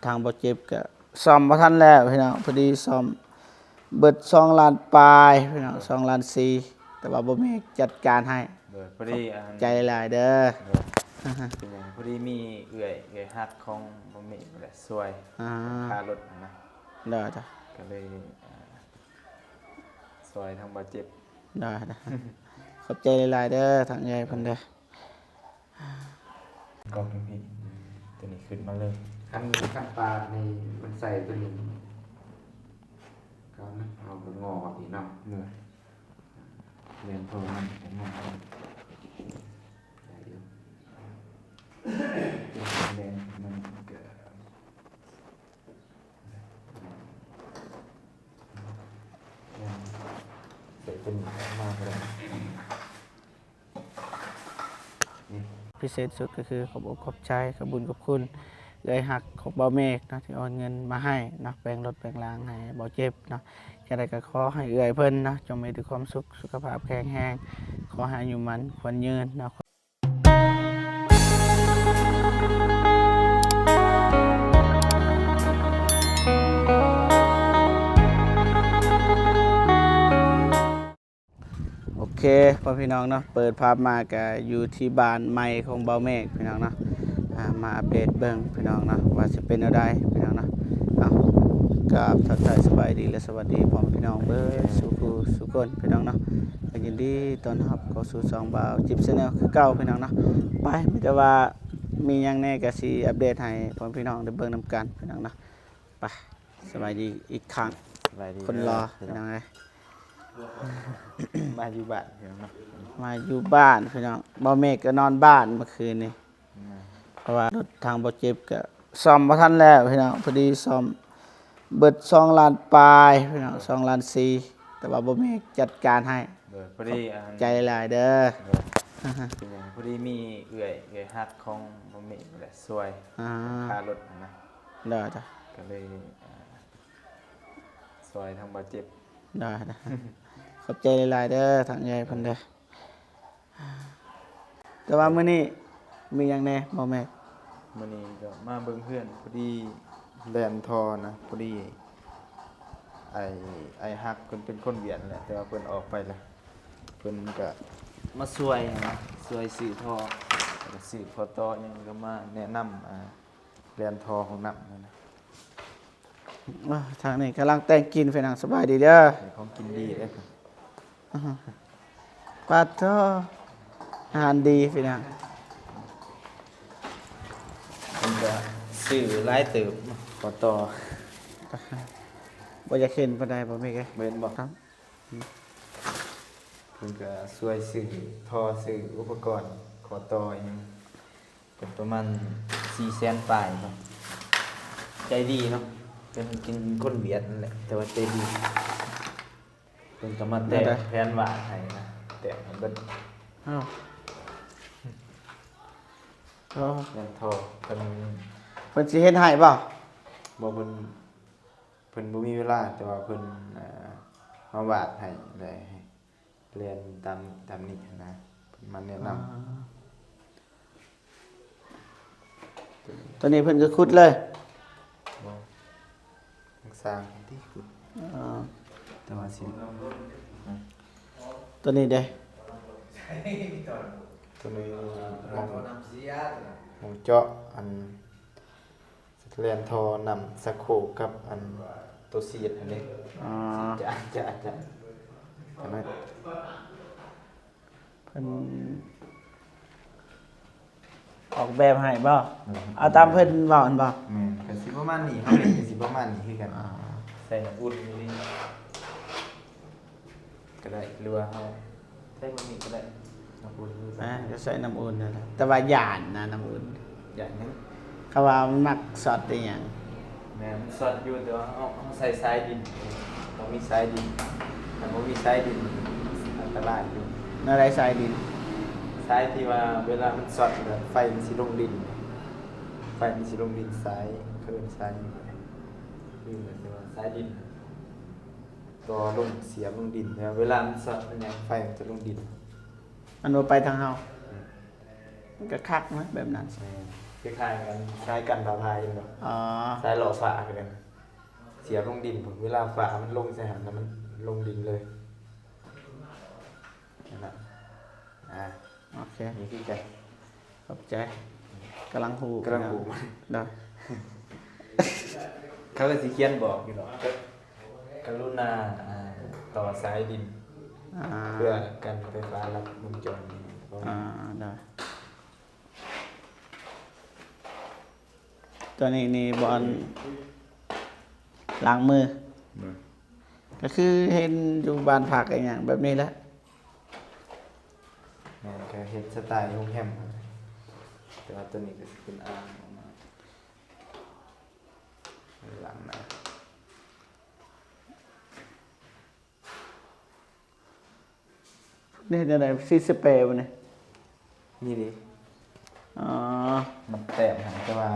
ທາງບໍ່ເຈັບກໍສ້ອມບໍ່ທັນແລ້ວພີ່ນ້ອງ, ພໍດີສ້ອມເບິດສອງລ້ານປາຍພີ່ນ້ອງ, ສອງລ້ານສີ່ ແຕ່ວ່າບໍ່ມີຈັດການໃຫ້. ໂດຍ ພໍດີ ຂອບໃຈຫຼາຍໆເດີ. ໂດຍ ເປັນຫຍັງ ພໍດີມີເອື້ອຍ ເອື້ອຍຮັກຂອງບໍ່ມີແຫຼະຊ່ວຍ ອ່າ ຄ່າລົດຫັ້ນນະ. ໂດຍ ກໍເລີຍ ອ່າ ຊ່ວຍທາງບໍ່ເຈັບ. ໂດຍ ຂອບໃຈຫຼາຍໆເດີ ທາງເອື້ອຍເພິ່ນເດີ. ກອງນີ້ ຕົວນີ້ຂຶ້ນມາເລີຍ. ຄັນ ຄັນປານີ້ມັນໃສ່ຕົວນີ້ ກໍເອົາໄປງໍອີກເນາະ. ໂດຍ ແລ່ນໂທມັນກໍງໍໄດ້ຢູ່. ແລ່ນມັນກໍ ໃສ່ຕົວນີ້ອອກມາກໍໄດ້. ພິເສດສຸດກໍຄືຂອບອົກຂອບໃຈ ຂອບບຸນຂອບຄຸນເອື້ອຍຮັກຂອງບ່າວເມກເນາະ ທີ່ໂອນເງິນມາໃຫ້ເນາະ ແປງລົດແປງລາງໃຫ້ບ່າວເຈັບເນາະ. ຈັ່ງໃດກໍຂໍໃຫ້ເອື້ອຍເພິ່ນເນາະ ຈົ່ງມີແຕ່ຄວາມສຸກ ສຸຂະພາບແຂງແຮງ, ຂໍໃຫ້ອາຍຸໝັ້ນຂວັນຍືນເນາະ. ໂອເຄ ພໍ່ແມ່ພີ່ນ້ອງເນາະ, ເປີດພາບມາກະຢູ່ທີ່ບ້ານໃໝ່ຂອງບ່າວເມກພີ່ນ້ອງເນາະ. ອ່າ ມາອັບເດດເບິ່ງພີ່ນ້ອງເນາະ ວ່າຊິເປັນແນວໃດພີ່ນ້ອງເນາະ. ເອົາ ກາບທັກທາຍສະບາຍດີ ແລະ ສະຫວັດດີພໍ່ແມ່ພີ່ນ້ອງເບິດສູ່ຄູ່ສູ່ຄົນພີ່ນ້ອງເນາະ. ກໍຍິນດີຕ້ອນຮັບເຂົ້າສູ່ຊ່ອງບ່າວຈິບ Channel ຄືເກົ່າພີ່ນ້ອງເນາະ. ໄປ ມີແຕ່ວ່າມີຫຍັງແດ່ກໍຊິອັບເດດໃຫ້ພໍ່ແມ່ພີ່ນ້ອງໄດ້ເບິ່ງນຳກັນພີ່ນ້ອງເນາະ. ໄປ ສະບາຍດີອີກຄັ້ງ ສະບາຍດີ ຄົນຫຼໍ່ ເດີ ພີ່ນ້ອງເອີຍ. ມາຢູ່ບ້ານພີ່ນ້ອງເນາະ ມາຢູ່ບ້ານພີ່ນ້ອງ. ບ່າວເມກກໍນອນບ້ານເມື່ອຄືນນີ້ ແມ່ນ ເພາະວ່າລົດທາງບໍ່ເຈັບກໍສ້ອມບໍ່ທັນແລ້ວພີ່ນ້ອງ. ພໍດີສ້ອມເບິດສອງລ້ານປາຍພີ່ນ້ອງ ສອງລ້ານສີ່ ແຕ່ວ່າບໍ່ມີຈັດການໃຫ້. ໂດຍ ພໍດີ ຂອບໃຈຫຼາຍເດີ. ໂດຍ ເປັນຫຍັງ ພໍດີມີເອື້ອຍ ເອື້ອຍຮັກຂອງບ່າວເມກແຫຼະຊ່ວຍ ອ່າ ຄ່າລົດຫັ້ນນະ. ໂດຍ ກໍເລີຍ ອ່າ ຊ່ວຍທາງບ່າວເຈັບ. ໂດຍ ຂອບໃຈຫຼາຍໆເດີ ທາງເອື້ອຍເພິ່ນເດີ. ແຕ່ວ່າມື້ນີ້ມີຫຍັງແດ່ ບ່າວເມກ? ມື້ນີ້ກໍມາເບິ່ງເຮືອນ ພໍດີແລ່ນທໍ່ນະ ພໍດີ ໄອ້ ໄອ້ຮັກເພິ່ນເປັນຄົນຫວຽດແຫຼະ ແຕ່ວ່າເພິ່ນອອກໄປແລ້ວ ເພິ່ນກໍມາຊ່ວຍນະ ຊ່ວຍຊື້ທໍ່ ແລ້ວກໍຊື້ຂໍ້ຕໍ່ຫຍັງ ກໍມາແນະນຳ ອ່າ ແລ່ນທໍ່ຫ້ອງນ້ຳນັ້ນນະ. ອ່າ ທາງນີ້ກຳລັງແຕ່ງກິນພີ່ນ້ອງ. ສະບາຍດີເດີ. ຂອງກິນດີເດ້. ອາ ປາດໂທ ອາຫານດີພີ່ນ້ອງ. ເພິ່ນກໍຊື້ຫຼາຍເຕີບ ຂໍຕໍ່. ບໍ່ຢາກເຫັນປານໃດບໍ່ແມ່ນເອີຍ. ບໍ່ເຫັນບໍ່? ຄັບ. ເພິ່ນກໍຊ່ວຍຊື້ທໍ່ ຊື້ອຸປະກອນ ຂໍຕໍ່ອີ່ຫຍັງ ກໍປະມານສີ່ແສນປາຍເນາະ. ໃຈດີເນາະ ເປັນ ເປັນຄົນຫວຽດນັ້ນແຫຼະ ແຕ່ວ່າໃຈດີ. ເພິ່ນກໍມາແຕ້ມແຜນວາດໃຫ້ນະ ແຕ້ມໃຫ້ເບິດ. ອ້າວ ໂອ້ ແມ່ນທໍ່ ເພິ່ນ ເພິ່ນຊິເຮັດໃຫ້ບໍ່? ບໍ່ ເພິ່ນ ເພິ່ນບໍ່ມີເວລາ ແຕ່ວ່າເພິ່ນ ເອີ ມາວາດໃຫ້ ແລະ ແລ່ນຕາມ ຕາມນີ້ຫັ້ນນະ ເພິ່ນມາແນະນຳ. ອ່າ ຕົວນີ້ເພິ່ນກໍຂຸດເລີຍ? ບໍ່ ທາງຊ່າງທີ່ຂຸດ. ເອີ ແຕ່ວ່າຊິ ຕົວນີ້ເດ້? ຕົວນີ້ ໝ່ອງ ໝ່ອງເຈາະ ອັນ ແລ່ນທໍ່ນ້ຳຊັກໂຄກກັບອັນໂຕຊີດຫັ້ນເດ້. ອໍ ຈະ ຈະ ຈະ ອັນນັ້ນ ເພິ່ນອອກແບບໃຫ້ບໍ່? ເອີ ເອົາຕາມເພິ່ນເວົ້າຫັ້ນບໍ່? ແມ່ນ ກໍຊິປະມານນີ້ ເຮົາເຮັດກໍຊິປະມານນີ້ຄືກັນ. ອໍ ໃສ່ນ້ຳອຸ່ນຢູ່ນີ້ ກໍໄດ້ ຫຼືວ່າເຮົາໃຊ້ມື້ນີ້ກໍໄດ້ ນ້ຳອຸ່ນ. ອ່າ ກໍໃຊ້ນ້ຳອຸ່ນນັ້ນແຫຼະ ແຕ່ວ່າຢ້ານນະ ນ້ຳອຸ່ນ. ຢ້ານຫຍັງ? ເຂົາວ່າມັນມັກຊັອດອີ່ຫຍັງ. ແມ່ນ ມັນຊັອດຢູ່ ແຕ່ວ່າເຮົາ ເຮົາໃສ່ສາຍດິນ ຕ້ອງມີສາຍດິນ ຖ້າບໍ່ມີສາຍດິນ ອັນຕະລາຍຢູ່. ແນວໃດສາຍດິນ? ສາຍທີ່ວ່າເວລາມັນຊັອດແລ້ວ ໄຟມັນຊິລົງດິນ ໄຟມັນຊິລົງດິນ ສາຍ ເຂົາເອີ້ນສາຍຫຍັງ ລືມແລ້ວ ແຕ່ວ່າສາຍດິນ ຕໍ່ລົງ ສຽບລົງດິນ ແລ້ວເວລາມັນຊັອດມັນຫຍັງ ໄຟມັນຈະລົງດິນ ມັນບໍ່ໄປທາງເຮົາ. ອືມ ມັນກໍຄັກນະແບບນັ້ນ. ແມ່ນ ຄ້າຍໆກັນ ສາຍກັ້ນຟ້າຜ່າ ເຫັນບໍ່? ອໍ ສາຍຫຼໍ່ຟ້າຄືກັນ ສຽບລົງດິນພຸ້ນ ເວລາຟ້າມັນລົງໃສ່ຫັ້ນ ແລ້ວມັນລົງດິນເລີຍ ນັ້ນນະ. ອ່າ ໂອເຄ ນີ້ຄືກັນ ຂອບໃຈ ກຳລັງຮູ້ ກຳລັງຮູ້ ໂດຍ ເຂົາກໍຊິຂຽນບອກຢູ່ດອກ ກະ ກະລຸນາ ອ່າ ຕໍ່ສາຍດິນ ອ່າ ເພື່ອກັນໄຟຟ້າລັດວົງຈອນ ອ່າ ໂດຍ. ຕົວນີ້ນີ້ບ່ອນລ້າງມື ໂດຍ ກໍຄືເຫັນຢູ່ບ້ານພັກອີຫຍັງແບບນີ້ແຫຼະ ແມ່ນ ກໍເຮັດສະໄຕໂຮງແຮມ ແຕ່ວ່າຕົວນີ້ກໍຊິເປັນອ່າງອອກມາ ຫຼັງນະ. ນີ້ເຮັດຈັ່ງໃດ? ສີສະເປບໍ່ນີ້? ນີ້ເດ້ ອໍ ມາແຕ້ມໃຫ້ ແຕ່ວ່າ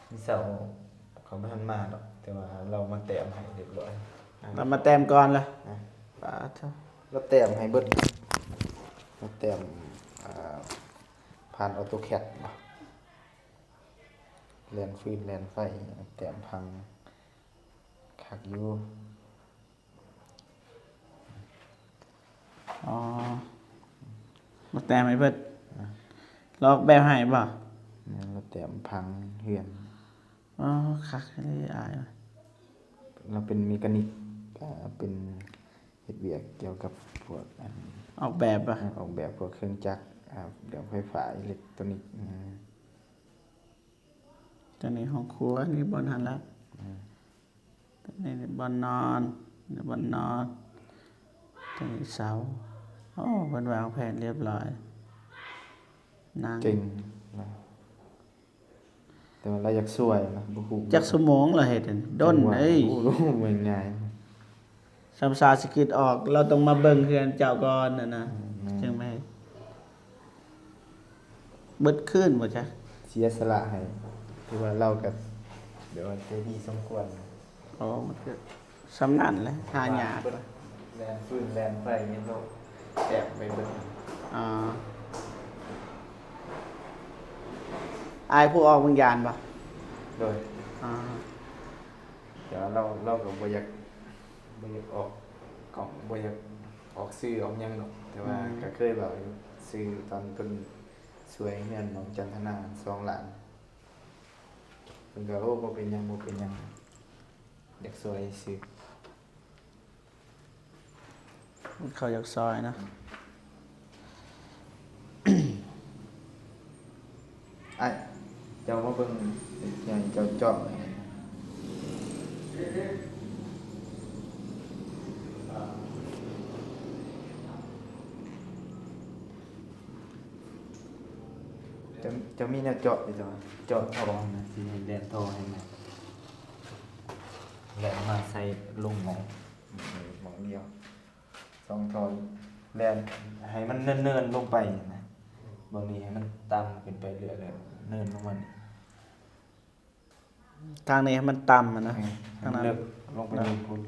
ມື້ເຊົ້າເຂົາບໍ່ທັນມາດອກ ແຕ່ວ່າລາວມາແຕ້ມໃຫ້ຮຽບຮ້ອຍ ລາວມາແຕ້ມກ່ອນລະ ປາດໂທ້ ລາວແຕ້ມໃຫ້ເບິດ ລາວແຕ້ມ ອ່າ ຜ່ານ AutoCAD ເນາະ ແລ່ນຟືນແລ່ນໄຟ ແຕ້ມພັງ ຄັກຢູ່. ອໍ ມາແຕ້ມໃຫ້ເບິດ ອາ ລາວອອກແບບໃຫ້ບໍ່? ແມ່ນ ລາວແຕ້ມຜັງເຮືອນ. ອໍ ຄັກອີ່ຫຼີ ອ້າຍ ລາວເປັນເມການິກ ກໍເປັນເຮັດວຽກກ່ຽວກັບພວກອັນ ອອກແບບບໍ່? ອາ ອອກແບບພວກເຄື່ອງຈັກ ອາ ເລື່ອງໄຟຟ້າ ອີເລັກໂຕນິກ ອືມ. ຕົວນີ້ຫ້ອງຄົວ ນີ້ບ່ອນຫັ້ນລະ ອືມ ຕົວນີ້ບ່ອນນອນ ນີ້ບ່ອນນອນ ຕົວນີ້ເສົາ. ໂອ້ ເພິ່ນວາງແຜນລຽບລ້ອຍ ນັ່ງ ເກັ່ງນະ ແຕ່ວ່າລາວຢາກຊ່ວຍນະ ບໍ່ຮູ້ຈັກຊົ່ວໂມງລາວເຮັດຫັ້ນ ດົນເອີຍ ບໍ່ຮູ້ແມ່ນງ່າຍ. ສຳສາຊິຄິດອອກ ລາວຕ້ອງມາເບິ່ງເຮືອນເຈົ້າກ່ອນຫັ້ນນະ ອືມ ຈຶ່ງແມ່ນ ເບິດຄືນບໍ່ຈັກ ເສຍສະຫຼະໃຫ້ ຖືວ່າລາວກໍແບບວ່າໃຈດີສົມຄວນ. ອໍ ມັນກໍສ່ຳນັ້ນແຫຼະ ຫາຍາກ ແລ່ນຟືນແລ່ນໄຟນີ້ ລາວແຕ້ມໄປເບິດ. ອໍ ອ້າຍຜູ້ອອກວິນຍານບໍ່? ໂດຍ ອໍ ແຕ່ວ່າລາວ ລາວກໍບໍ່ຢາກ ບໍ່ຢາກອອກກ້ອງ ບໍ່ຢາກອອກສື່ອອກຫຍັງດອກ ແຕ່ວ່າ ອືມ ກໍເຄີຍເວົ້າຢູ່ ຊື່ຕອນເພິ່ນຊ່ວຍເຮືອນນ້ອງຈັນທະນາສອງລ້ານ ເພິ່ນກໍ ໂອ້ ບໍ່ເປັນຫຍັງ ບໍ່ເປັນຫຍັງ ຢາກຊ່ວຍຊື່. ເຂົາຢາກຊ່ອຍນະ ອ້າຍ ເຈົ້າມາເບິ່ງ ໃຫ້ເຈົ້າເຈາະໃຫ້ ເຈົ້າ ເຈົ້າມີແນວເຈາະຢູ່ ເຈົ້າເຈາະທໍ່ຫັ້ນນະ ຊິໃຫ້ແລ່ນທໍ່ໃຫ້ມັນ ແລ່ນມາໃສ່ລົງໝ່ອງ ໝ່ອງດຽວ ສອງທໍ່ ແລ່ນໃຫ້ມັນເນີນໆລົງໄປນະ ບ່ອນນີ້ໃຫ້ມັນຕ່ຳຂຶ້ນໄປເລື້ອຍໆ ເນີນລົງມານີ້ ທາງນີ້ໃຫ້ມັນຕ່ຳຫັ້ນນະ ແມ່ນ ທາງນັ້ນ ເລິກລົງໄປເລີຍພຸ້ນ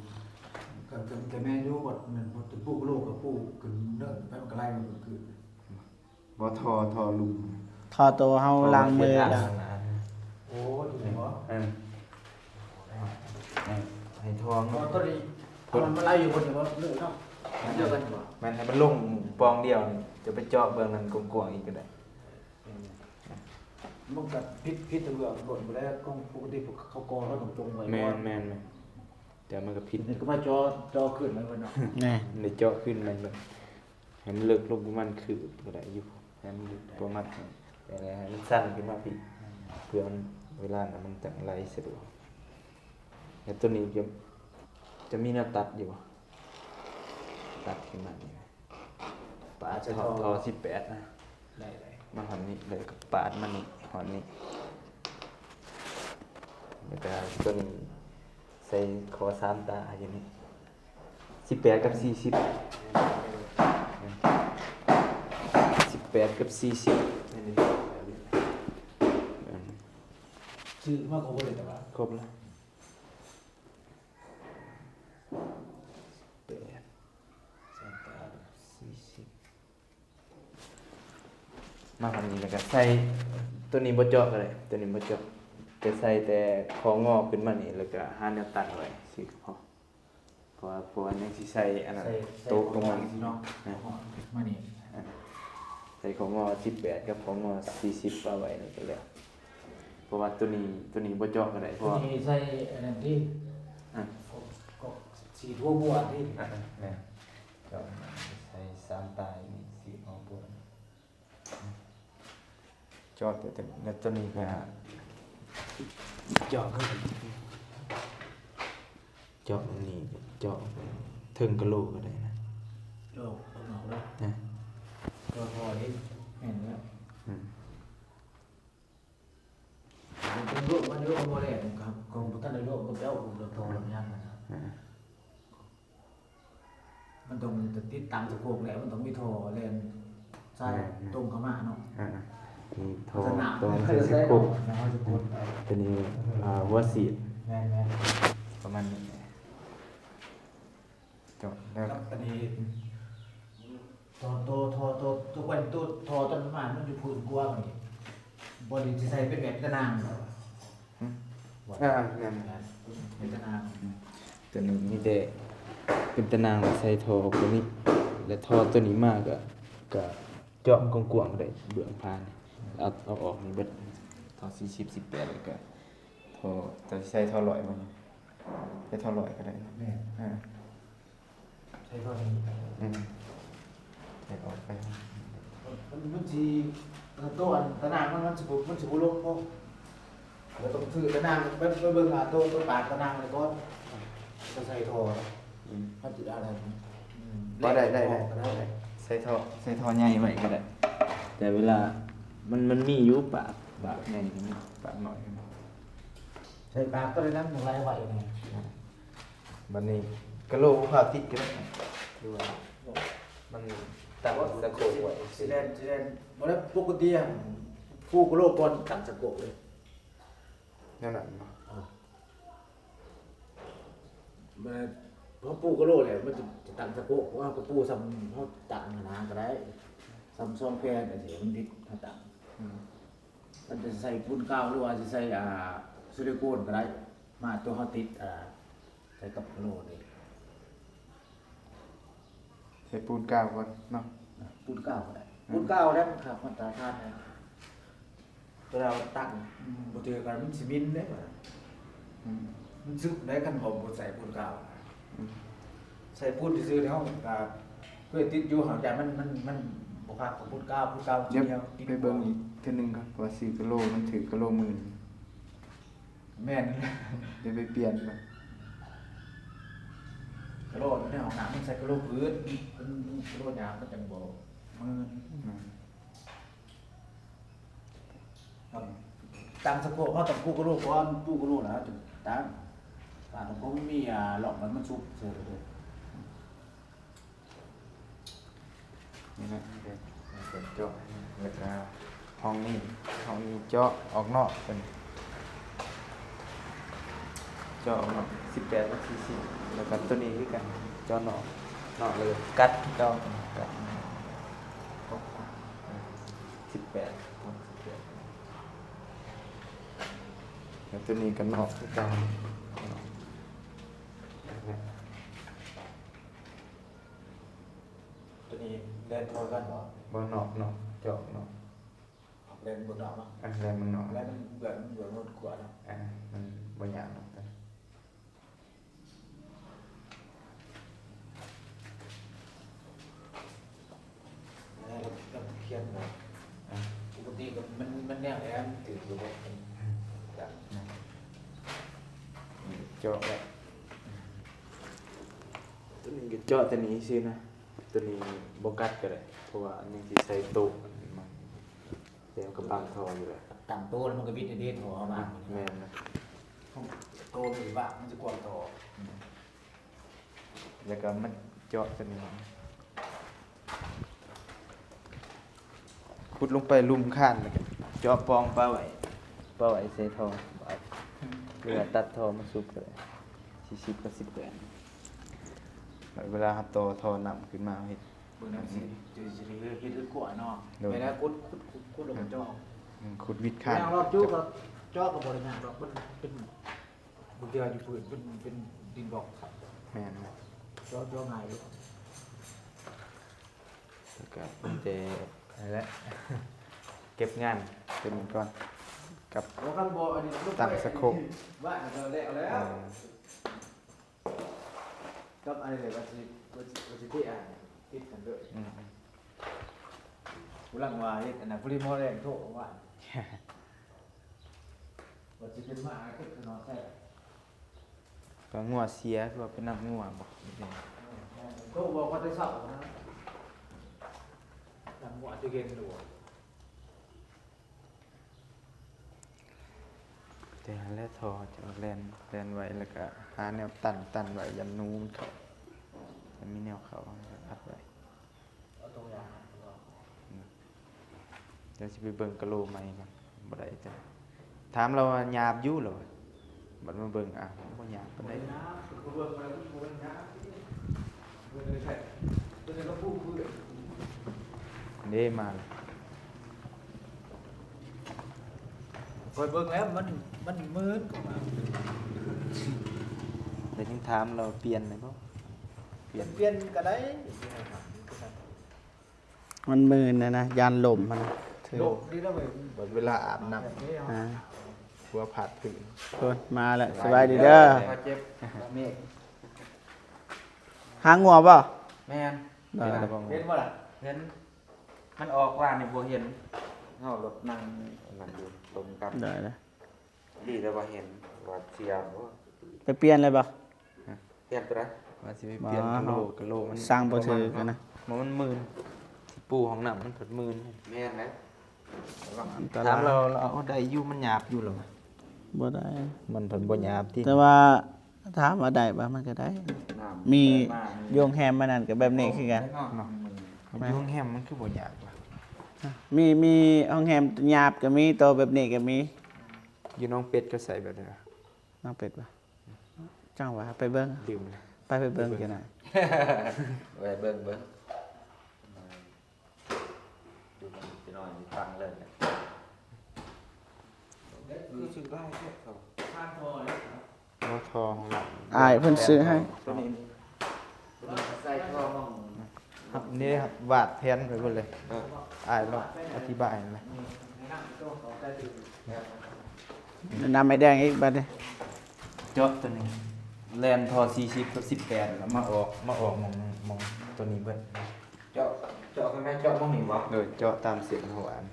ກໍ ກໍ ກໍແມ່ນຢູ່ ບໍ່ແມ່ນວ່າຈະປູກໂລກກໍປູກຂຶ້ນເນີນໄປ ມັນກໍໄຫຼລົງຄື ບໍ່ ທໍ່ ທໍ່ລຸ່ມ ທໍ່ໂຕເຮົາລ້າງມືແລ້ວ ໂອ້ ຢູ່ນີ້ບໍ່? ເອີ ເອີ ໃຫ້ທໍ່ ເອີ ຕົວນີ້ ຕົວ ມັນ ມັນໄຫຼຢູ່ບົດນີ້ບໍ່? ເລີກເນາະ ດຽວກັນບໍ່? ແມ່ນ ໃຫ້ມັນລົງປ່ອງດຽວນີ້ ຈະໄປເຈາະເບື້ອງນັ້ນກວ້າງໆອີກກໍໄດ້ ມັນກໍຜິດ ຜິດແຕ່ເບື້ອງຕົ້ນພຸ້ນແຫຼະ ຂອງປົກກະຕິເຂົາກໍ່ເຮົາຕ້ອງຈົ່ງໄວ້ ແມ່ນ ແມ່ນ ແມ່ນ ແຕ່ມັນກໍຜິດ ນີ້ກໍມາເຈາະ ເຈາະຂຶ້ນໃໝ່ເບິດເນາະ ແມ່ນ ໄດ້ເຈາະຂຶ້ນໃໝ່ເບິດ. ໃຫ້ມັນເລິກລົງປະມານຄືບກໍໄດ້ຢູ່ ໃຫ້ມັນເລິກປະມານ ແຕ່ໃຫ້ມັນສັ້ນຂຶ້ນມາພີ້ ເພື່ອມັນ ເວລານັ້ນມັນຈັ່ງໄຫຼສະດວກ. ແລ້ວຕົວນີ້ຈະ ຈະມີແນວຕັດຢູ່ບໍ່? ຕັດຂຶ້ນມານີ້ ປາດ ຈະ ທໍ່ ທໍ່ ທໍ່ສິບແປດນະ ໄດ້ ໄດ້ ມາຮອດນີ້ ແລ້ວກໍປາດມານີ້ ຮອດນີ້ ແລ້ວກໍຕົວນີ້ໃສ່ຂໍ້ສາມຕາຢູ່ນີ້. ສິບແປດກັບສີ່ສິບ ສິບແປດກັບສີ່ສິບ ນີ້ ນີ້ ຊື້ມາຄົບເບິດເລີຍ ແຕ່ວ່າ ຄົບແລ້ວ ແປດ ສາມຕາ ສີ່ສິບ. ມາທາງນີ້ແລ້ວກໍໃສ່ ຕົວນີ້ບໍ່ເຈາະກໍໄດ້ ຕົວນີ້ບໍ່ເຈາະ ຈະໃສ່ແຕ່ຂໍ້ງໍຂຶ້ນມານີ້ ແລ້ວກໍຫາແນວຕັ້ງໄວ້ ຊີ້ກໍພໍ. ເພາະວ່າ ເພາະວ່າຍັງຊິໃສ່ອັນນັ້ນ ໃສ່ ໂຕະລົງມາ ໃສ່ຂໍ້ງໍນີ້ເນາະ ນະ ຂໍ້ງໍມານີ້ ອ່າ ໃສ່ຂໍ້ງໍສິບແປດກັບຂໍ້ງໍສີ່ສິບປະໄວ້ນີ້ກໍແລ້ວ ເພາະວ່າຕົວນີ້ ຕົວນີ້ບໍ່ເຈາະກໍໄດ້ ເພາະວ່າ ຕົວນີ້ໃສ່ອັນນັ້ນຕິ ອ່າ ກໍ ກໍສີທົ່ວບົວຕິ ອ່າ ແມ່ນ ເຈາະໃສ່ສາມຕານີ້ ສີທົ່ວບົວ. ເຈາະແຕ່ ແຕ່ ແຕ່ຕົວນີ້ກໍເຈາະຄືກັນ ເຈາະອັນນີ້ ເຈາະເທິງກະໂຫຼກກໍໄດ້ນະ ເຈາະຂ້າງນອກເລີຍ ນະ ເຈາະທໍ່ນີ້ ແມ່ນແລ້ວ ອືມ ເທິງໂລກມັນໂລກບໍ່ແລ້ວ ຂອງ ຂອງບໍ່ທັນໄດ້ໂລກກໍໄປເອົາເອົາທໍ່ລຳຍາງນະ ອ່າ ມັນຕ້ອງຕິດຕັ້ງສະໂຄກແລ້ວ ມັນຕ້ອງມີທໍ່ແລ່ນສາຍ ແມ່ນໆ ຕົງເຂົ້າມາເນາະ ອ່າ ມີທໍ່ ມັນຈະໜາວ ຕ້ອງໃສ່ສະໂຄກ ແມ່ນ ເຮົາຈະກົດ ຕົວນີ້ ເອີ ອ່າ ຫົວສີດ ແມ່ນໆ ປະມານນີ້ ເຈາະແລ້ວ ກັບອັນນີ້ ໂຕ ໂຕ ໂຕ ໂຕ ໂຕ ໂຕ ໂຕ ໂຕ ໂຕນັ້ນມັນຢູ່ພື້ນກວ່ານີ້ ບໍ່ໄດ້ຊິໃສ່ເປັນແບບຕະໜ່າງ ອືມ ບໍ່ ອ່າ ແມ່ນ ເປັນຕະໜ່າງ ອືມ ຕົວນີ້ມີແຕ່ເປັນຕະໜ່າງ ແລ້ວໃສ່ທໍ່ຕົວນີ້ ແລ້ວທໍ່ຕົວນີ້ມາກໍ ກໍເຈາະກວ້າງໆ ກໍໄດ້ ເບື້ອງຜານີ້ ເອົາ ເອົາອອກນີ້ເບິດ ທໍ່ສີ່ສິບ ສິບແປດ ແລ້ວກໍທໍ່ ເຈົ້າຊິໃສ່ທໍ່ຮ້ອຍບໍ່? ໃສ່ທໍ່ຮ້ອຍກໍໄດ້ເນາະ ແມ່ນ ອ່າ ໃສ່ທໍ່ນີ້ ອືມ ໃສ່ອອກໄປ ມັນ ມັນຊິ ໂຕອັນຕະໜ່າງມັນ ມັນຊິບໍ່ ມັນຊິບໍ່ລົງພໍ ແລ້ວຕ້ອງຊື້ຕະໜ່າງ ໄປ ໄປເບິ່ງ ອ່າ ໂຕ ໂຕປາກຕະໜ່າງໄວ້ກ່ອນ ກໍໃສ່ທໍ່ ອືມ ມັນຊິໄດ້ ອືມ ກໍໄດ້ ໄດ້ ໄດ້ ກໍໄດ້ ໃສ່ທໍ່ ໃສ່ທໍ່ໃຫຍ່ໄວ້ກໍໄດ້ ແຕ່ເວລາ ມັນ ມັນມີຢູ່ປາກ ປາກໃຫຍ່ກໍມີ ປາກນ້ອຍກໍມີ ໃສ່ປາກໂຕນັ້ນ ມັນໄຫຼໄວແນ່. ບັດນີ້ກະໂຫຼບໍ່ພາຕິດກໍໄດ້ ຄືວ່າມັນຕັ້ງສະໂຄກໄວ້ ຊິແລ່ນ ຊິແລ່ນ ບໍ່ໄດ້ ປົກກະຕິຫັ້ນ ປູກະໂຫຼກ່ອນຕັ້ງສະໂຄກເລີຍ ແນວນັ້ນບໍ່? ອ່າ ແມ່ນ ເຮົາປູກະໂຫຼແລ້ວ ມັນຈະ ຈະຕັ້ງສະໂຄກ ເຮົາກໍປູສ່ຳເຮົາຕັ້ງຫັ້ນນະກໍໄດ້ ສ່ຳສອງແຜ່ນຈັ່ງຊີ້ ມັນດິດ ເຮົາຕັ້ງ ອືມ ມັນຈະໃສ່ປູນກາວ ຫຼືວ່າຊິໃສ່ ອ່າ ຊິລິໂກນກໍໄດ້ ມາຕົວເຮົາຕິດ ອ່າ ໃສ່ກັບໂລນີ້ ໃສ່ປູນກາວກ່ອນເນາະ ປູນກາວກໍໄດ້ ອືມ ປູນກາວແລ້ວມັນຂາດມາດຕະຖານແລ້ວ ເວລາເຮົາຕັ້ງ ອືມ ບໍ່ຖືກກັນມັນຊິໝິ່ນເດ້ ອືມ ມັນຊຶບໄດ້ ຄັນບໍ່ ບໍ່ໃສ່ປູນກາວ ອືມ ໃສ່ປູນຊື່ໆ ເຮົາກໍເຄີຍຕິດຢູ່ ຫາກຢານມັນ ມັນ ມັນບໍ່ຄັກກັບປູນກາວ ປູນກາວມັນຊິໜຽວ ຕິດ ໄປເບິ່ງອີກເທື່ອໜຶ່ງກ່ອນ ວ່າຊື້ກະໂຫຼມັນຖືກກະໂຫຼໝື່ນ ແມ່ນ ໄດ້ໄປປ່ຽນກ່ອນ ກະໂຫຼໃນຫ້ອງນ້ຳມັນໃສ່ກະໂຫຼພືດ ມັນ ກະໂຫຼຫຍາບມັນຈັ່ງບໍ່ໝື່ນ ອືມ. ຕັ້ງສະໂພກ ເຮົາຕ້ອງປູກະໂຫຼກ່ອນ ປູກະໂຫຼແລ້ວຈຶ່ງຕັ້ງ ຖ້າບໍ່ມີ ອ່າ ລັອກ ມັນ ມັນສຸກເສີຍເລີຍ ນີ້ນະ ເປັນເຈາະ ແລ້ວກະຫ້ອງນີ້ ຫ້ອງນີ້ເຈາະອອກນອກ ເປັນເຈາະອອກນອກ ສິບແປດ ແລ້ວ ສີ່ສິບ ແລ້ວກະໂຕນີ້ຄືກັນ ເຈາະນອກ ນອກ ແລ້ວກະກັດຄືເກົ່າ ກັດ ສິບແປດ ສິບແປດ ແລ້ວໂຕນີ້ກໍນອກຄືເກົ່າ ໂຕນີ້ແລ່ນເທົ່າກັນບໍ່? ບໍ່ ນອກ ນອກ ເຈາະນອກ ແລ່ນເບື້ອງນອກເນາະ ອ່າ ແລ່ນເບື້ອງນອກ ແລ່ນເບື້ອງ ເບື້ອງໂນ້ນກວ່າເນາະ ອ່າ ມັນບໍ່ຍາກດອກ. ແລ້ວ ແລ້ວຂຽນບໍ່? ອ່າ ປົກກະຕິກໍມັນ ມັນແນວໃດ ມັນຖືກຢູ່ບໍ່? ອືມ ເຈາະແລ້ວ ອືມ ໂຕນີ້ກໍເຈາະແຕ່ນີ້ຊື່ນະ ໂຕນີ້ບໍ່ກັດກໍໄດ້ ເພາະວ່າຍັງຊິໃສ່ໂຕະ ແຕ່ມັນກໍບັງທໍ່ຢູ່ແຫຼະ ຕັ້ງໂຕະແລ້ວມັນກໍວິດເດ້ທໍ່ເຮົາມາ ແມ່ນນະ ໂຕະມັນຊິບາກ ມັນຊິກວາງທໍ່ ອືມ ແລ້ວກໍມາເຈາະໂຕນີ້ ຂຸດລົງໄປລຸ່ມຄານ ແລ້ວກໍເຈາະປ່ອງປະໄວ້ ປະໄວ້ໃສ່ທໍ່ ຫຼືວ່າຕັດທໍ່ມາສູບກໍໄດ້ ສີ່ສິບກັບສິບແປດ ແລ້ວເວລາເຮົາຕໍ່ທໍ່ນ້ຳຂຶ້ນມາ ເຮົາເຮັດ ເບິ່ງນຳຊິ ຈະ ຈະເຮັດ ເຮັດກວ້າງເນາະ ໂດຍ ເວລາຂຸດ ຂຸດ ຂຸດ ຂຸດລົງໄປເຈາະ ອືມ ຂຸດວິດຄານ ຍ່າງລອດຈຸກໍເຈາະກໍບໍ່ໄດ້ຍາກດອກ ມັນເປັນ ບາງເທື່ອຢູ່ພື້ນເປັນ ເປັນດິນບລັອກ ແມ່ນ ເຈາະ ເຈາະງ່າຍຢູ່ ແລ້ວກໍມີແຕ່ນັ້ນແຫຼະ ເກັບງານຕົວນີ້ກ່ອນ ກັບ ບໍ່ ຄັນບໍ່ອັນນີ້ ຕັ້ງສະໂຄບ ວ່າແລ້ວແລ້ວ ເອີ ກັບອັນນີ້ແຫຼະ ວ່າຊິ ວ່າຊິ ວ່າຊິເທອ່າງຕິດກັນເດີ ອືມ ກຳລັງວ່າເຮັດອັນນັ້ນ ພໍດີໝໍແດງໂທວ່າ ວ່າຊິເປັນໝາເກັບຂະໜອດໃສ່ ກໍງົວເສຍ ຄືວ່າໄປນຳງົວບໍ ໂທບອກມາແຕ່ເຊົ້ານະ ນຳງົວຈະເຢັນໂລດ. ແຕ່ຫັ້ນແຫຼະ ທໍ່ຈະແລ່ນ ແລ່ນໄວ້ ແລ້ວກະຫາແນວຕັນ ຕັນໄວ້ ຢ້ານໜູມັນເຂົ້າ ຖ້າມີແນວເຂົ້າ ເຮົາກະອັດໄວ້ ເອົາຕົວຢ່າງ ດຽວຊິໄປເບິ່ງກະໂຫຼໃໝ່ກ່ອນ ບໍ່ໄດ້ ຖາມລາວວ່າຫຍາບຢູ່ ລາວວ່າ ບັດມາເບິ່ງ ອ້າວ ບໍ່ຍາກປານໃດ ເດ້ ມາແລ້ວ ຂ້ອຍເບິ່ງແລ້ວ ມັນ ມັນມື່ນ ແລ້ວຍັງຖາມລາວ ປ່ຽນໄດ້ບໍ່? ປ່ຽນ ປ່ຽນກໍໄດ້. ມັນມື່ນນະນະ ຢ້ານລົ້ມຫັ້ນນະ ຖື ລົ້ມດີແລ້ວເວີຍ ບັດເວລາອາບນ້ຳ ອ່າ ຫົວພາດພື້ນ ໂອ້ຍ ມາແລ້ວ ສະບາຍດີເດີ ເຈັບ ເມກ ຫາງົວບໍ່? ແມ່ນ ໄດ້ແລ້ວບໍ່? ເຫັນບໍ່ລະ? ເຫັນ ມັນອອກວ່ານີ້ບໍ່ເຫັນ ເຮົາລົດນັ່ງອັນນັ້ນຢູ່ ລົມກັບ ໄດ້ແລ້ວ. ດີແລ້ວວ່າເຫັນວ່າເສຍບໍ່ ໄປປ່ຽນເລີຍບໍ່? ຮະ ປ່ຽນຕົວໃດ? ວ່າຊິໄປປ່ຽນ ບໍ່ ກະໂຫຼ ກະໂຫຼມັນ ສ້າງບໍ່ຖືກຫັ້ນນະ ມັນ ມັນມື່ນ ຊິປູຫ້ອງນ້ຳມັນພັດມື່ນ ແມ່ນແຫຼະ ອັນຕະລາຍ ຖາມລາວ ລາວເອົາໄດ້ຢູ່ ມັນຫຍາບຢູ່ລະ ບໍ່ໄດ້ ມັນພັດບໍ່ຫຍາບຕິ ແຕ່ວ່າຖາມວ່າໄດ້ບໍ່ ມັນກະໄດ້ ມີ ໄດ້ມາ ຢູ່ໂຮງແຮມມານັ້ນກະແບບນີ້ຄືກັນ ເນາະ ຢູ່ໂຮງແຮມມັນຄືບໍ່ຫຍາບວະ ມີ ມີໂຮງແຮມຫຍາບກະມີ ໂຕແບບນີ້ກະມີ. ຢູ່ໜອງເປັດເຂົາໃສ່ແບບໃດວະ? ໜອງເປັດບໍ່? ຈັ່ງວ່າໄປເບິ່ງ ລືມ ໄປ ໄປເບິ່ງຈັ່ງໃດ ໄປເບິ່ງ ເບິ່ງ ດູມັນຊິນອນຢູ່ຝັ່ງເລີຍ ຄືຊື່ຫຼາຍແທ້ ເຂົາ ບໍ່ ທໍ່ຂອງເຮົາ ອ້າຍເພິ່ນຊື້ໃຫ້ ໂຕນີ້ ໂຕນີ້ໃສ່ທໍ່ຫ້ອງ ນີ້ ວາດແຜນໄປເບິດເລີຍ ເອີ ອ້າຍລອງອະທິບາຍແນະ ແນະນຳໄອ້ແດງອີກບາດນີ້ ເຈາະໂຕນີ້ ແລ່ນທໍ່ສີ່ສິບກັບສິບແປດ ແລ້ວມາອອກ ມາອອກໝ່ອງ ໝ່ອງໂຕນີ້ເບິດ ເຈາະ ເຈາະຂ້າງໃນ ເຈາະໝ່ອງນີ້ບໍ່? ໂດຍ ເຈາະຕາມເສັ້ນຫົວອັນ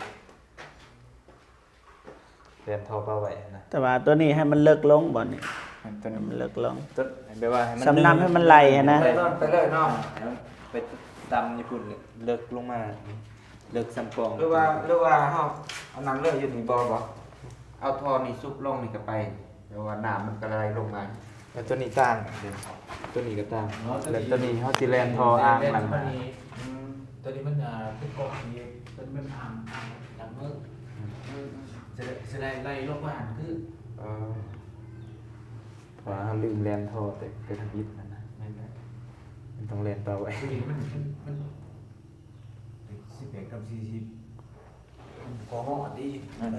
ແລ່ນທໍ່ປະໄວ້ຫັ້ນນະ ແຕ່ວ່າໂຕນີ້ໃຫ້ມັນເລິກລົງ ບ່ອນນີ້ ໃຫ້ໂຕນີ້ມັນເລິກລົງ ໂຕ ແບບວ່າໃຫ້ມັນ ສ່ຳນ້ຳໃຫ້ມັນໄຫຼຫັ້ນນະ ໄປເລີຍ ໄປເລີຍເນາະ ໃຫ້ມັນໄປຕຳຢູ່ພຸ້ນ ເລິກລົງມາ ເລິກສ່ຳປ່ອງ ຫຼືວ່າ ຫຼືວ່າເຮົາອັນນັ້ນເລີຍຢູ່ນີ້ບໍ່ ບໍ່ ເອົາທໍ່ນີ້ຊຸບລົງນີ້ກະໄປ ແຕ່ວ່ານ້ຳມັນກະໄຫຼລົງມາ ແລ້ວໂຕນີ້ຕ່າງ ໂຕນີ້ກະຕ່າງ ອໍ ແລ້ວໂຕນີ້ເຮົາຊິແລ່ນທໍ່ອ່າງມັນ ໂຕນີ້ມັນ ອ່າ ເປັນກອກສີ ເປັນ ເປັນອ່າງ ອ່າງ ອ່າງເມືອງ ອືມ ຊິໄດ້ ຊິໄດ້ໄຫຼລົງມາຫັ້ນຄື ເອີ ເພາະວ່າເຮົາລືມແລ່ນທໍ່ແຕ່ ແຕ່ທຳອິດຫັ້ນນະ ແມ່ນແຫຼະ ມັນຕ້ອງແລ່ນຕໍ່ໄວ້ ໂຕນີ້ມັນ ມັນ ມັນສິບແປດກັບສີ່ສິບ ກໍຮອດດີ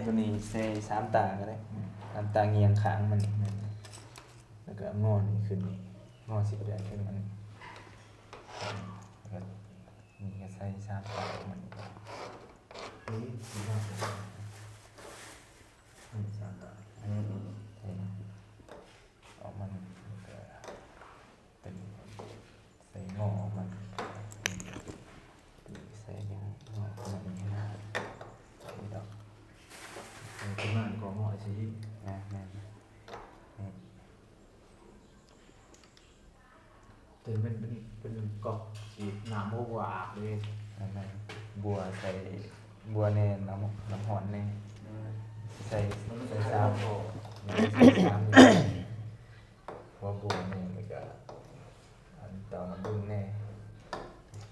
ໂຕນີ້ໃສ່ສາມຕາກະໄດ້ ອືມ ສາມຕາງຽງຂ້າງມັນ ແມ່ນ ແລ້ວກະງໍນີ້ຂຶ້ນນີ້ ງໍສິບແປດຂຶ້ນມານີ້ ແລ້ວກະນີ້ກະໃສ່ສາມຕາມັນ ນີ້ ນີ້ ນີ້ສາມຕາ ອືມ ໃສ່ ອອກມານີ້ ແລ້ວກະ ເປັນໃສ່ງໍອອກມາ ໃສ່ງໍອອກມານີ້ນະ ນີ້ດອກ ເປັນປະມານກໍງໍຊິ ອ່າ ແມ່ນ ນີ້ ໂຕນີ້ມັນເປັນ ເປັນກອກສີ ນ້ຳບໍ່ບົວອາບເດ້ ແມ່ນ ບົວໃສ່ ບົວແດ່ ນ້ຳ ນ້ຳຮ້ອນແດ່ ອືມ ໃສ່ ໃສ່ຊາມ ໃສ່ຊາມ ຫົວບົວນີ້ ແລ້ວກະ ອັນເຕົານ້ຳອຸ່ນແດ່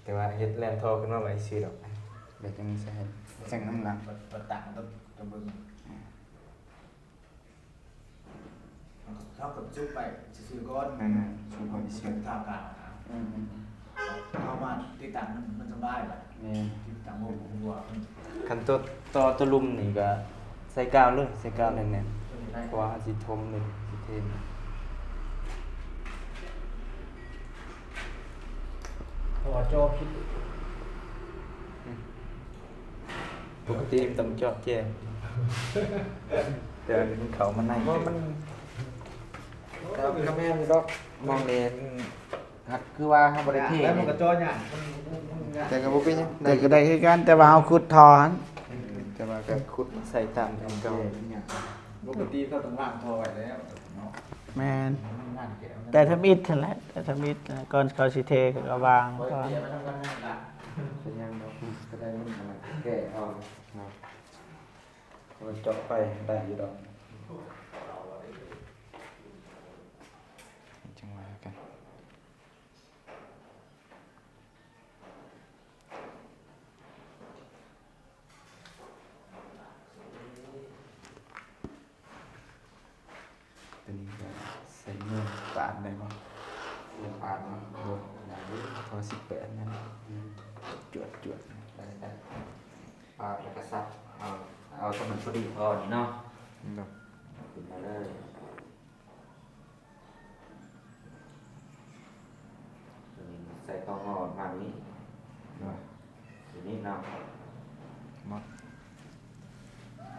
ແຕ່ວ່າເຮັດແລ່ນທໍ່ຂຶ້ນມາໄວ້ຊື່ດອກ ແລ້ວຈັ່ງໃສ່ ໃສ່ນ້ຳຫຼັງ ປະ ປະຕັງກັບ ກັບເບິ່ງ ເຮົາກະຊຸບໄປຊື່ໆກ່ອນ ແມ່ນໆ ຊຸບໄປຊື່ໆ ຖ້າການນະ ອືມໆ ເຮົາມາຕິດຕັ້ງມັນ ມັນສະບາຍບາດນີ້ ແມ່ນ ຕິດຕັ້ງໂຮມຫົວ ຄັນຕົວ ຕໍ່ຕົວລຸ່ມນີ້ກໍໃສ່ກາວເລີຍ ໃສ່ກາວແໜ້ນໆ ເພາະວ່າເຮົາຊິຖົມເລີຍ ຊິເທ ເພາະວ່າຈໍຜິດ ອືມ ປົກກະຕິມັນຕ້ອງເຈາະແຈ ແຕ່ວ່າມັນເຂົ້າມາໃນ ເພາະມັນ ກໍ ກໍແມ່ນຢູ່ດອກ ມອງແນ ອືມ ຫາກຄືວ່າເຮົາບໍ່ໄດ້ເທ ແລ້ວມັນກໍເຈາະຍາກ ມັນ ມັນ ມັນຍາກ ແຕ່ກໍບໍ່ເປັນຫຍັງ ແຕ່ກໍໄດ້ຄືກັນ ແຕ່ວ່າເຮົາຂຸດທໍ່ຫັ້ນ ອືມ ແຕ່ວ່າກໍຂຸດມາໃສ່ຕາມອັນເກົ່າ ມັນຍາກ ປົກກະຕິເຂົາຕ້ອງລ້າງທໍ່ໄວ້ແລ້ວເນາະ ແມ່ນ ມັນງານແກະ ແຕ່ທຳອິດຫັ້ນແຫຼະ ແຕ່ທຳອິດ ກ່ອນເຂົາຊິເທກໍວາງກ່ອນ ເປັນຫຍັງດອກ ກໍໄດ້ມັນແກະເອົາເນາະ ມັນເຈາະໄປໄດ້ຢູ່ດອກ ຈັ່ງວ່າກັນ. ຕົວນີ້ກໍໃສ່ເງິນປານໄດ້ບໍ່? ເງິນປານເນາະ ໂດຍ ໄດ້ຢູ່ ພໍສິບແປດນັ້ນ ອືມ ຈວດໆ ໄດ້ໆ ປາດແລ້ວກໍສັບ ເອົາ ເອົາສ່ຳນັ້ນພໍດີພໍນີ້ເນາະ ໂດຍ ຂຶ້ນມາເລີຍ. ຕົວນີ້ໃສ່ເຂົ້າງໍປະມານນີ້ ໂດຍ ຕົວນີ້ເນາະ ໝົດ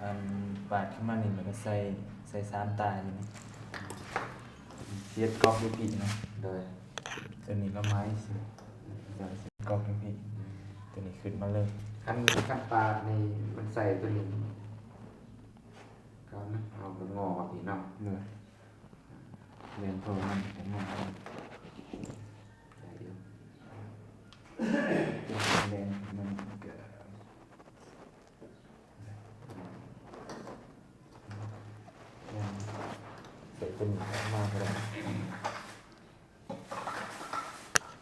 ອັນປາດຂຶ້ນມານີ້ ແລ້ວກໍໃສ່ ໃສ່ສາມຕາຢູ່ນີ້ ເຮັດກອກຢູ່ພີ້ເນາະ ໂດຍ ຕົວນີ້ກໍໄມ້ຊິ ໂດຍ ກອກຢູ່ພີ້ ຕົວນີ້ຂຶ້ນມາເລີຍ ຄັນ ຄັນປາດນີ້ມັນໃສ່ຕົວນີ້ ກໍເອົາງໍອອກອີກເນາະ ໂດຍ. ແລ່ນໂທນຳ ແລ່ນໂທນຳ ໄດ້ຢູ່ ແລ່ນໂທນຳກໍ ແລ່ນ ໃສ່ຕົວນີ້ອອກມາກໍໄດ້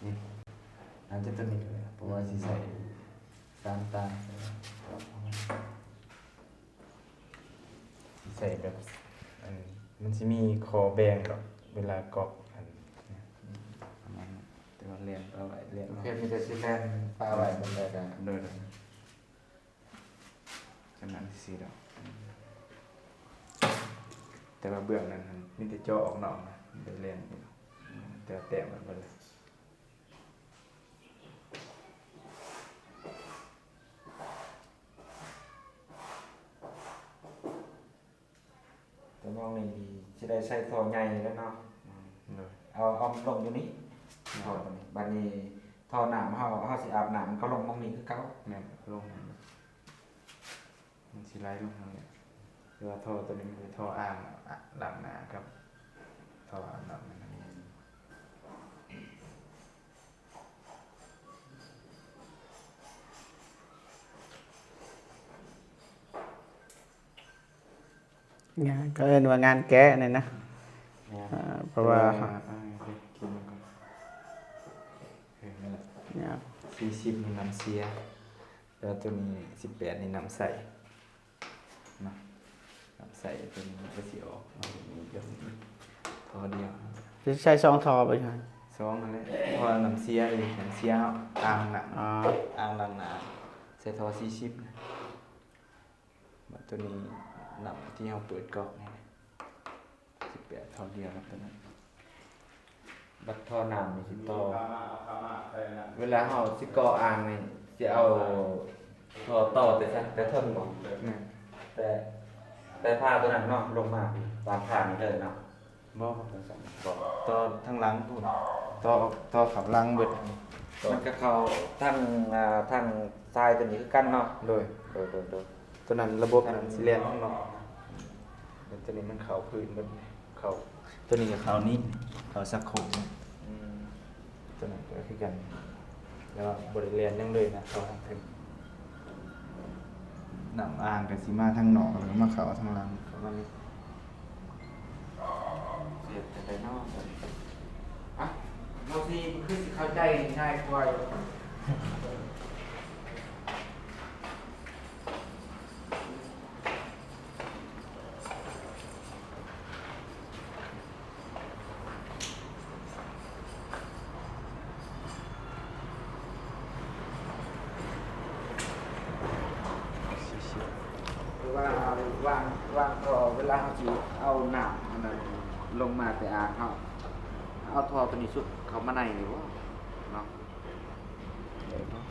ນີ້ ໜ້າຈະຕົວນີ້ກໍໄດ້ ເພາະວ່າຊິໃສ່ສາມຕາ ໃສ່ແບບ ອັນ ມັນຊິມີຂໍ້ແບ່ງດອກ ເວລາກອກ ອັນ ປະມານນັ້ນ ແຕ່ວ່າແລ່ນປະໄວ້ ແລ່ນ ໂອເຄ ມີແຕ່ຊິແລ່ນປະໄວ້ ມັນໄດ້ ໂດຍ ໂດຍ ຈຳນັ້ນຊື່ໆດອກ ແຕ່ວ່າເບື້ອງນັ້ນ ມີແຕ່ເຈາະອອກນອກນະ ໄດ້ແລ່ນ ແຕ່ແຕ້ມມັນເບິດເລີຍ. ແຕ່ມອງນີ້ຊິໄດ້ໃສ່ທໍ່ໃຫຍ່ແລ້ວເນາະ ໂດຍ ເອົາ ເອົາລົງຢູ່ນີ້ ໂດຍ ທໍ່ຕົວນີ້ ບັດນີ້ທໍ່ນ້ຳເຮົາ ເຮົາຊິອາບນ້ຳ ມັນກໍລົງມອງນີ້ຄືເກົ່າ ແມ່ນ ລົງ ມັນຊິໄຫຼລົງທາງນີ້ ແຕ່ວ່າທໍ່ຕົວນີ້ມັນເປັນທໍ່ອ່າງ ອາ ລ້າງໜ້າກັບທໍ່ອາບນ້ຳນັ້ນເອງ. ງານ ເຂົາເອີ້ນວ່າງານແກະນີ້ນະ ແມ່ນ ເອີ ເພາະວ່າ ເອີ ເອີ ໂອເຄ ກິນມັນກ່ອນ ເອີ ນັ້ນແຫຼະ ຍາກ ສີ່ສິບນີ້ນ້ຳເສຍ ແລ້ວໂຕນີ້ສິບແປດນີ້ນ້ຳໃສ ເນາະ ນ້ຳໃສໂຕນີ້ມັນກໍຊິອອກມາແບບນີ້ ກໍພໍດຽວ ຊິໃຊ້ສອງທໍ່ບໍ່? ສອງຫັ້ນແຫຼະ ເພາະວ່ານ້ຳເສຍເດ້ ນ້ຳເສຍເຮົາອ່າງນະ ອ່າ ອ່າງລ້າງໜ້າ ໃສ່ທໍ່ສີ່ສິບ ບັດໂຕນີ້ນ້ຳທີ່ເຮົາເປີດກອກນີ້ ສິບແປດທໍ່ດຽວນະໂຕນັ້ນ ບັດທໍ່ນ້ຳນີ້ຊິຕໍ່ ເວລາເຮົາຊິກອກອ່າງນີ້ ຊິເອົາທໍ່ຕໍ່ແຕ່ ແຕ່ເທິງບໍ່? ແມ່ນ ແຕ່ ແຕ່ຝາໂຕນັ້ນເນາະ ລົງມາຕາມຝານີ້ເລີຍເນາະ? ບໍ່ ບໍ່ ບໍ່ ຕໍ່ທາງຫຼັງພຸ້ນ ຕໍ່ ຕໍ່ເຂົ້າຫຼັງເບິດ ມັນກໍເຂົ້າທາງ ອ່າ ທາງຊາຍໂຕນີ້ຄືກັນເນາະ? ໂດຍ ໂດຍ ໂດຍ ໂດຍ. ໂຕນັ້ນລະບົບນັ້ນຊິແລ່ນທາງນອກ ແຕ່ໂຕນີ້ມັນເຂົ້າພື້ນເບິດ ເຂົ້າ ໂຕນີ້ກໍເຂົ້ານີ້ ເຂົ້າຊັກໂຄກນີ້ ອືມ ໂຕນັ້ນກໍຄືກັນ ແຕ່ວ່າບໍ່ໄດ້ແລ່ນຫຍັງເລີຍນະ ເຂົ້າທາງເທິງ ນ້ຳອ່າງກໍຊິມາທາງນອກ ແລ້ວກໍມາເຂົ້າທາງຫຼັງ ປະມານນີ້. ສຽບຈັ່ງໃດເນາະ ອ່ະ ບໍ່ຊິ ຄືຊິເຂົ້າໃຈງ່າຍກວ່າຢູ່. ໂ ເຮົາຊິເອົານ້ຳອັນນັ້ນລົງມາແຕ່ອ່າງເຮົາ ເອົາທໍ່ໂຕນີ້ຊຸກເຂົ້າມາໃນນີ້ບໍ່ເນາະ? ໄດ້ເນາະ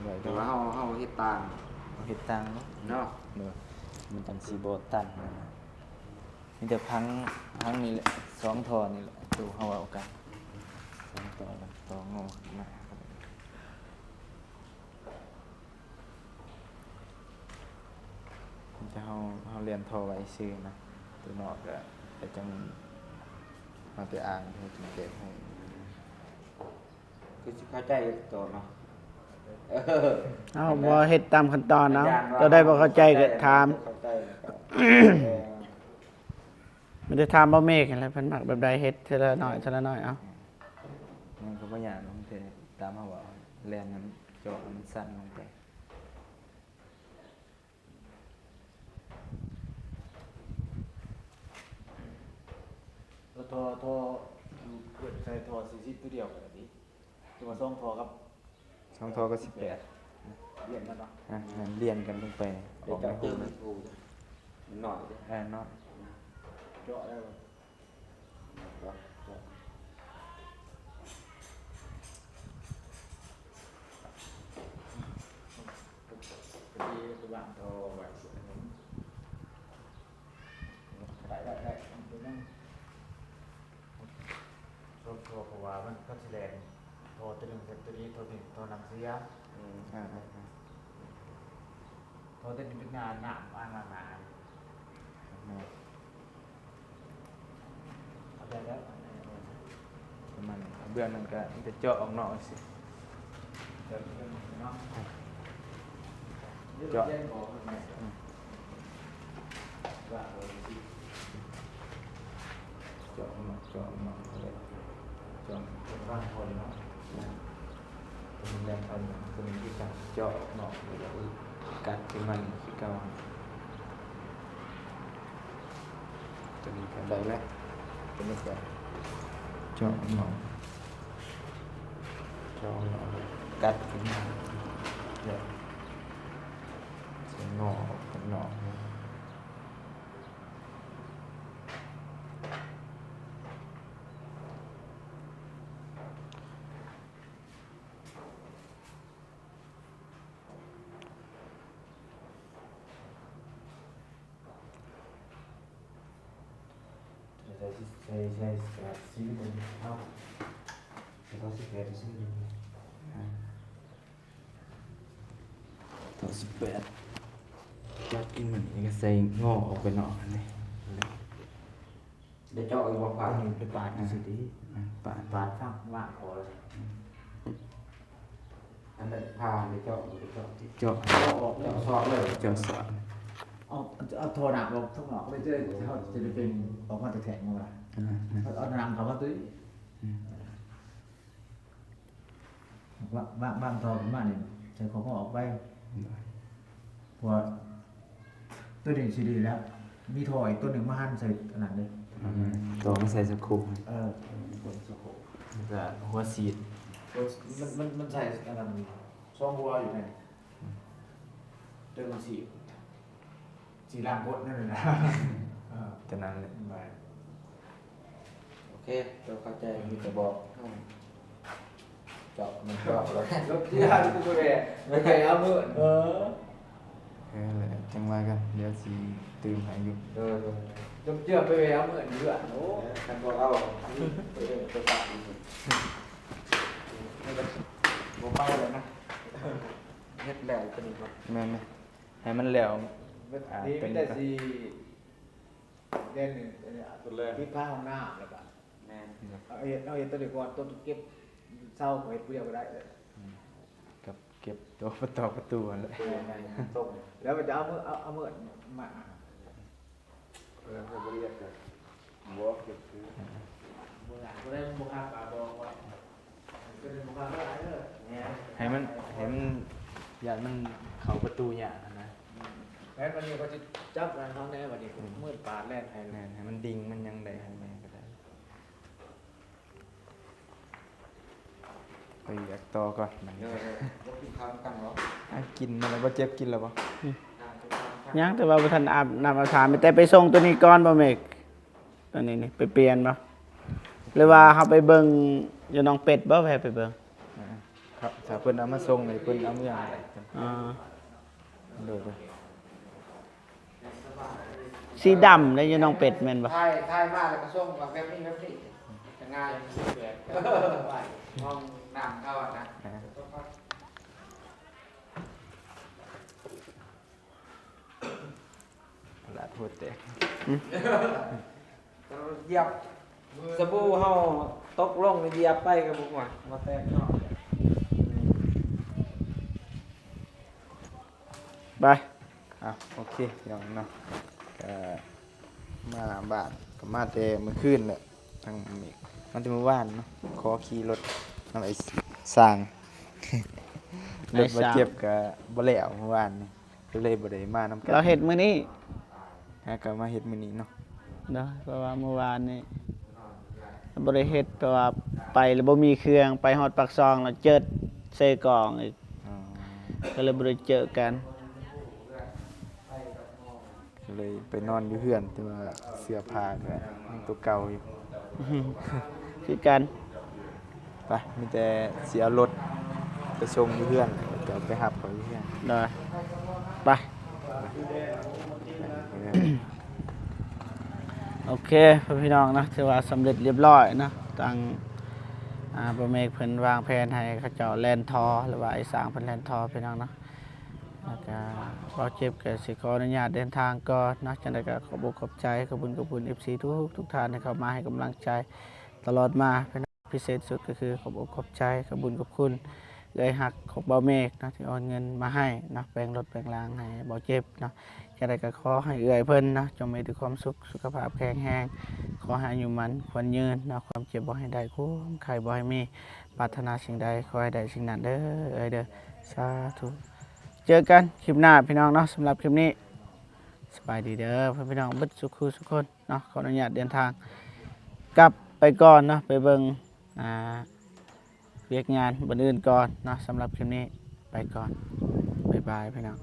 ໄດ້ ແຕ່ວ່າເຮົາ ເຮົາເຮັດຕ່າງ ເຮົາເຮັດຕ່າງເນາະ ເນາະ ໂດຍ ມັນຈັ່ງຊິບໍ່ຕັນຫັ້ນນະ. ມີແຕ່ພັງ ພັງນີ້ແຫຼະ ສອງທໍ່ນີ້ແຫຼະ ໂຕເຮົາເວົ້າກັນ ສອງຕໍ່ ຕໍ່ງໍຂຶ້ນມາ. ມີແຕ່ເຮົາ ເຮົາລຽນທໍ່ໄວ້ຊື່ນະ ໂຕນອກກະ ກະຈັ່ງເຮົາໄປອ່າງ ເຮົາຈຶ່ງແກະໃຫ້. ຄືຊິເຂົ້າໃຈຕໍ່ເນາະ ເອີ ເຮົາບໍ່ເຮັດຕາມຂັ້ນຕອນເນາະ ໂຕໃດບໍ່ເຂົ້າໃຈກະຖາມ ເຂົ້າໃຈ ເອີ ມີແຕ່ຖາມບ່າວເມກຫັ້ນແຫຼະ ເພິ່ນມັກແບບໃດ ເຮັດເທື່ອລະໜ້ອຍ ເທື່ອລະໜ້ອຍ ເອົາ ມັນກະບໍ່ຍາກດອກ ມີແຕ່ຕາມເຮົາເວົ້າ ແລ່ນໃຫ້ມັນເຈາະໃຫ້ມັນສັ້ນລົງໄປ. ແລ້ວທໍ່ ທໍ່ ຢູ່ ເປີດໃສ່ທໍ່ສີ່ສິບຕົວດຽວກັນຕິ ຫຼືວ່າສອງທໍ່ກັບ ສອງທໍ່ກັບສິບແປດ ລຽນກັນເນາະ ອ່າ ແມ່ນ ລຽນກັນລົງໄປ ໄດ້ເຈາະຕື່ມອີກ ມັນໜ້ອຍເດ້ ເອີ ເນາະ ເຈາະໄດ້ບໍ່? ໄດ້ ໄດ້ ໄດ້ ເພາະວ່າມັນກໍຊິແລ່ນທໍ່ໂຕໜຶ່ງເປັນໂຕນີ້ ໂຕນີ້ ໂຕນຳເສຍ ອືມ ອ່າ ອ່າ ອ່າ ທໍ່ໂຕນີ້ເປັນນ້ຳ ນ້ຳອ່າງລ້າງໜ້າ ເນາະ. ເຂົ້າໃຈແລ້ວ ປະມານນັ້ນ ເບື້ອງນັ້ນກະມີແຕ່ເຈາະອອກນອກຊີ້ ເຈາະ ເຈາະອອກນອກ ເຈາະອອກນອກ ເຈາະອອກນອກ ເຈາະ ເຈາະອອກນອກ ແລ້ວກະກັດຂຶ້ນມານີ້ຄືເກົ່າ ໂຕນີ້ກະໄດ້ແລ້ວ ໂຕນີ້ກະເຈາະອອກນອກ ເຈາະອອກນອກ ແລ້ວກະກັດຂຶ້ນມາ ແລ້ວຊິງໍອອກຂ້າງນອກ. ໃສ່ ໃສ່ ໃສ່ ໃສ່ ເອົາ ໃສ່ ເກົ້າສິບແປດ ເກົ້າສິບແປດ ຈັບອີກມື້ນີ້ກະໃສ່ງໍອອກໄປນອກຫັ້ນເດ້. ໄດ້ເຈາະຢູ່ບໍ່? ປາດ ໄປປາດຊື່ໆຕິ ອືມ ປາດ ປາດຝັ່ງວາງຄໍເລີຍ ອັນນັ້ນຜ່າໄດ້ເຈາະ ໄດ້ເຈາະ ເຈາະ ເຈາະອອກ ເຈາະຊອກເລີຍ ເຈາະຊອກ ເອົາ ເອົາທໍ່ນ້ຳອອກທາງນອກເລີຍ ເຮົາຈະໄດ້ເປັນອອກມາແທ້ໆ ບໍ່ວ່າ ເອົາ ເອົານ້ຳເຂົ້າມາຕຸ້ຍ ອືມ. ວາງ ວາງ ວາງທໍ່ຂຶ້ນມານີ້ ໃສ່ຂອງອອກໄປ ໂດຍ ເພາະວ່າໂຕນີ້ຊິດີແລ້ວ ມີທໍ່ອີກໂຕໜຶ່ງມາຫັນໃສ່ອັນນັ້ນເດ້ ອືມ ຕໍ່ມາໃສ່ສະໂຄກ ເອີ ເປັນສະໂຄກ ແລ້ວກະຫົວສີດ ມັນ ມັນ ມັນໃສ່ອັນນັ້ນສອງຫົວຢູ່ໃນນີ້ ອືມ ໂຕນີ້ຊິ ຊິລ້າງກົດນັ້ນແຫຼະ ເອີ ແຕ່ນັ້ນແຫຼະ ໂອເຄ ໂຕເຂົ້າໃຈ ມີແຕ່ບອກເຮົາ ເຈາະມັນເຈາະແລ້ວ ລົບທີ່ຮ້ານກູແບ ແບເອົາມື້ ເອີ ເອີ ແຫຼະ ຈັ່ງວ່າກັນ ດຽວຊິຕື່ມໃຫ້ຢູ່ ໂດຍ ໂດຍ ຈົບເຈື່ອໄປແບເອົາມື້ເດືອນ ໂອ້ ຄັນບໍ່ເອົາ ເອີ ໂຕຕາຍ ບໍ່ໄປແລ້ວນະ ເຮັດແລ້ວໂຕນີ້ ແມ່ນໆ ໃຫ້ມັນແລ້ວ ອ່າ ມີແຕ່ຊິ ເດັ່ນນີ້ ອັນນີ້ ອັນແລກ ປິດຝາຫ້ອງນ້ຳແລ້ວກະ ແມ່ນ ເຮົາເຮັດ ເຮົາເຮັດໂຕນີ້ກ່ອນ ໂຕເກັບເສົາເຮົາເຮັດຜູ້ດຽວກະໄດ້ເລີຍ ອືມ ກັບເກັບໂຕປະຕອກປະຕູຫັ້ນແຫຼະ ແມ່ນໆ ຕົງ ແລ້ວມັນຈະເອົາມື ເອົາ ເອົາມືມາ ເອີ ບໍ່ລະອຽດກະ ບໍ່ເກັບຄື ບໍ່ໄດ້ ບໍ່ໄດ້ ມັນບໍ່ຄັກກະບອກວ່າ ໃຫ້ມັນ ໃຫ້ມັນ ຢ້ານມັນເຂົ້າປະຕູຍາກຫັ້ນນະ ແມ່ນ ບັດນີ້ເຂົາຊິຈັບອັນເຮົາແດ່ ບັດນີ້ ອືມ ມືດປາດແລ່ນໃຫ້ ແມ່ນ ໃຫ້ມັນດິ່ງມັນຫຍັງໄດ້ ໃຫ້ແນ່ກະໄດ້ ໄປວຽກຕໍ່ກ່ອນບັດນີ້ ເອີ ເອີ ບໍ່ກິນເຂົ້ານຳກັນບໍ່? ອ່າ ກິນມາແລ້ວ ບໍ່ເຈັບກິນແລ້ວບໍ່? ອືມ ອ່າ ຍັງ ແຕ່ວ່າບໍ່ທັນອາບນ້ຳອາບທ່າ ມີແຕ່ໄປສົ່ງໂຕນີ້ກ່ອນບໍ່ເມກ? ໂຕນີ້ນີ້ໄປປ່ຽນບໍ່ ຫຼືວ່າເຮົາໄປເບິ່ງຢູ່ໜອງເປັດບໍ່? ແວ່ໄປເບິ່ງ ຖ້າ ຖ້າເພິ່ນເອົາມາສົ່ງນີ້ ເພິ່ນເອົາເມືອ ອ່າ ໂດຍ ໂດຍ ສີດຳໄດ້ຢູ່ໜອງເປັດແມ່ນບໍ່? ຖ່າຍ ຖ່າຍມາແລ້ວກໍສົ່ງວ່າແບບນີ້ ແບບນີ້ ຈະງ່າຍ ຫ້ອງນ້ຳເຂົານະ ອ່າ ລາດຫົວແຕກ ອືມ ຢຽບສະບູເຮົາຕົກລົງ ຢຽບໄປກໍບໍ່ວ່າ ບໍ່ແຕກເນາະ ໄປ ອ່ະ ໂອເຄ ພີ່ນ້ອງເນາະ ກໍມາບ້ານ ກໍມາແຕ່ມື້ຄືນແຫຼະ ທັງເມກ ມາແຕ່ມື້ວານເນາະ ຂໍຂີ່ລົດນຳໄອ້ຊ່າງ ລົດບາດເຈັບກໍບໍ່ແລ້ວມື້ວານນີ້ ກໍເລີຍບໍ່ໄດ້ມານຳກັນ ລາວເຮັດມື້ນີ້ ຫາກໍມາເຮັດມື້ນີ້ເນາະ ໂດຍ ເພາະວ່າມື້ວານນີ້ບໍ່ໄດ້ເຮັດ ເພາະວ່າໄປແລ້ວບໍ່ມີເຄື່ອງ ໄປຮອດປາກຊ່ອງແລ້ວເຈີດເຊກອງອີກ ອໍ ກໍເລີຍບໍ່ໄດ້ເຈີກັນ ກໍເລີຍໄປນອນຢູ່ເຮືອນ ແຕ່ວ່າເສື້ອຜ້າກໍຍັງຕົວເກົ່າຢູ່ ຄືກັນ ໄປ ມີແຕ່ຊິເອົາລົດໄປສົ່ງຢູ່ເຮືອນ ແລ້ວກໍໄປຮັບເຂົາຢູ່ເຮືອນ ໂດຍ ໄປ ໂອເຄ ພໍ່ແມ່ພີ່ນ້ອງເນາະ ຖືວ່າສຳເລັດລຽບຮ້ອຍເນາະ ທາງ ອ່າ ບໍ່ເມກເພິ່ນວາງແຜນໃຫ້ເຂົາເຈົ້າແລ່ນທໍ່ ຫຼືວ່າໄອ້ຊ່າງເພິ່ນແລ່ນທໍ່ ພີ່ນ້ອງເນາະ ແລ້ວກະບ່າວເຈັບກະຊິຂໍອະນຸຍາດເດີນທາງກ່ອນເນາະ ຈັ່ງໃດກະຂອບອົກຂອບໃຈ ຂອບບຸນຂອບຄຸນ ເອັຟຊີ ທຸກໆທ່ານທີ່ເຂົ້າມາໃຫ້ກຳລັງໃຈຕະຫຼອດມາ ພິເສດສຸດກໍຄືຂອບອົກຂອບໃຈ ຂອບບຸນຂອບຄຸນເອື້ອຍຮັກຂອງບ່າວເມກເນາະ ທີ່ໂອນເງິນມາໃຫ້ເນາະ ແປງລົດແປງລາງໃຫ້ບ່າວເຈັບເນາະ ຈັ່ງໃດກໍຂໍໃຫ້ເອື້ອຍເພິ່ນເນາະ ຈົ່ງມີແຕ່ຄວາມສຸກ ສຸຂະພາບແຂງແຮງ ຂໍໃຫ້ອາຍຸໝັ້ນຂວັນຍືນເນາະ ຄວາມເຈັບບໍ່ໃຫ້ໄດ້ ຄວາມໄຂ້ບໍ່ໃຫ້ມີ ປາດຖະໜາສິ່ງໃດຂໍໃຫ້ໄດ້ສິ່ງນັ້ນເດີເອື້ອຍເດີ ສາທຸ ເຈີກັນຄລິບໜ້າພີ່ນ້ອງເນາະ ສຳລັບຄລິບນີ້ ສະບາຍດີເດີພໍ່ແມ່ພີ່ນ້ອງເບິດສູ່ຄູ່ສູ່ຄົນເນາະ ຂໍອະນຸຍາດເດີນທາງກັບໄປກ່ອນເນາະ ໄປເບິ່ງ ອ່າ ວຽກງານບ່ອນອື່ນກ່ອນເນາະ ສຳລັບຄລິບນີ້ໄປກ່ອນ ບາຍບາຍພີ່ນ້ອງ.